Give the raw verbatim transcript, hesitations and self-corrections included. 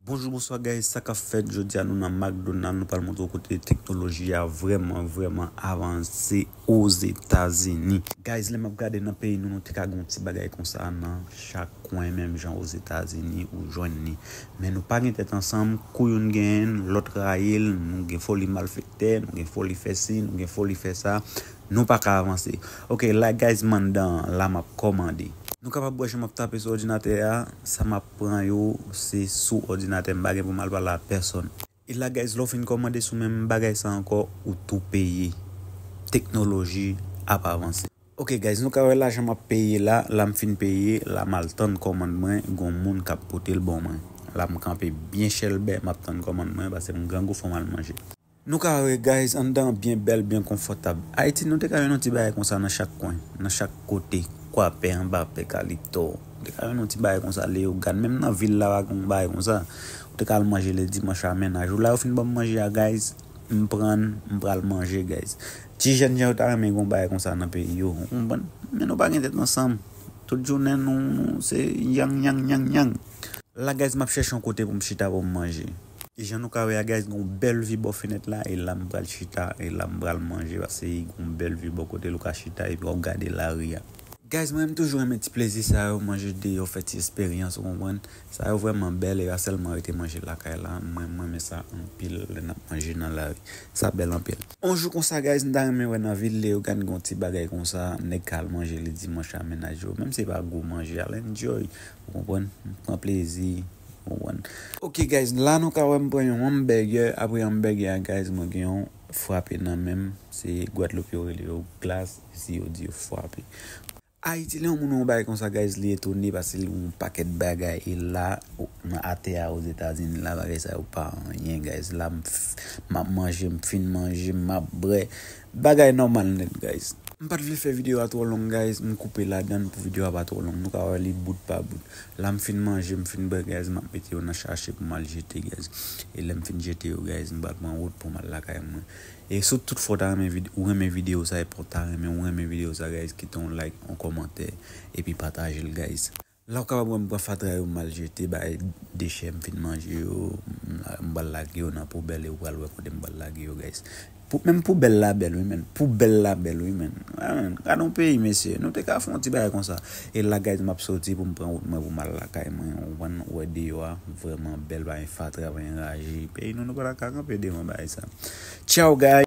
Bonjou, bonswa, guys. Sa k ap fèt? Jodi a, nou nan McDonald, nou pral montre w kote teknoloji a vrèman, vrèman avanse Ozetazini. Guys, lè m ap gade nan peyi nou, nou te ka gen yon ti bagay konsa nan chak kwen, menm jan Ozetazini ou jwenn li. Men nou pa gen tèt ansanm, kou youn genyen l, lòt rayi l, nou gen foli malfektè, nou gen foli fè si, nou gen foli fè sa, nou pa ka avanse. Ok, la, guys, m anndan an, la m ap kòmande. Nou kapab wè jan m ap tape sou òdinatè a, sa m ap pran yo, se sou òdinatè, m pa gen pou m al pale a pèsòn. E la, guys, lè w fin kòmande sou menm bagay sa ankò, ou tou peye. Teknoloji ap avanse. Ok, guys, nou ka wè lajan m ap peye la, la m fin peye, la m al tann kòmand mwen, gon moun k ap pote l ban mwen. La m kanpe byen chèlbè, m ap tann kòmand mwen, paske m grangou, fò m al manje. Nou ka wè, guys, anndan an byen bèl, byen konfòtab. Ayiti, nou te ka jwenn yon ti bagay konsa nan chak kwen, nan chak kote. Kwapè, anba pè, Kalipto. Nou te ka jwenn yon ti bagay konsa, Leyogàn. Menm nan vil la, pa gen yon bagay konsa. Ou te ka al manje ledimanch a mennaj ou. La, yo fin ban m manje a, guys. M pran, m pral manje, guys. Ti jèn jan yo ta renmen gen yon bagay konsa nan peyi yo. Ou konprann? Men nou pa gen tèt ansanm. Tout jounen, nou, nou se yang, yang, yang, yang. La, guys, m ap chèche yon kote pou m chita pou m manje. E jan nou ka wè a, guys, gen yon bèl vi bò fenèt la, e la m pral chita, e la m pral manje, paske gen yon bèl vi bò kote l ou ka chita, epi w ap gade lari a. Guys, mwen, m toujou renmen ti plezi sa yo, manje deyò, fè ti esperyans, ou konprann? Sa yo vrèman bèl, e pa sèlman rete manje lakay la, mwen, mwen renmen sa anpil, lè n ap manje nan lari. Sa bèl anpil. On jou konsa, guys, m ta renmen wè nan vil Leyogàn gen yon ti bagay konsa, nèg ka al manje ledimanch a mennaj yo. Menm si se pa gwo manje, al enjoy. Ou konprann? Pran plezi. Ou konprann? Ok, guys, la nou ka wè m pran yon hamburger. Apre hamburger a, guys, mwen gen yon frappe nan men m. Se Gwadloup yo rele yo glas, isi yo di yo frappe. Ayiti, lè yon moun wè yon bagay konsa, guys, li etone paske li wè yon pakèt bagay. E la, o-, nan atè a, Ozetazini, la, bagay sa yo pa anyen, guys. La, m f-, m ap manje, m fin manje, m ap bwè. Bagay nòmal nèt, guys. M pa t vle fè videyo a twò long, guys. M koupe ladan l pou videyo a pa twò long. Nou ka wè li bout pa bout. La, m fin manje, m fin bwè, guys. M ap mete yo nan chache pou m al jete, guys. E lè m fin jete yo, guys, m pral pran wout pou m al lakay mwen. E si w tout fwa w ta renmen vid-, ou renmen videyo sa, e pa w ta renmen, ou renmen videyo sa, guys, kite yon like, yon kòmantè, epi pataje l, guys. La, w kapab wè m pran fatra yo, m al jete, bay dechè m fin manje yo, m la, m pral lage yo nan poubèl, e w pral wè kote m pral lage yo, guys. Pou, menm poubèl la bèl, wi, men. Poubèl la bèl, wi, men. Ah, men, gade yon peyi, mesye. Nou te ka fè yon ti bagay konsa. E la, guys, m ap soti pou m pran wout mwen, pou m al lakay mwen. Ou konprann, ou wè deyò a, vrèman bèl, pa gen fatra, pa gen raje. Peyi nou, nou pa ta ka kanpe devan bagay sa. Tchaw, guys.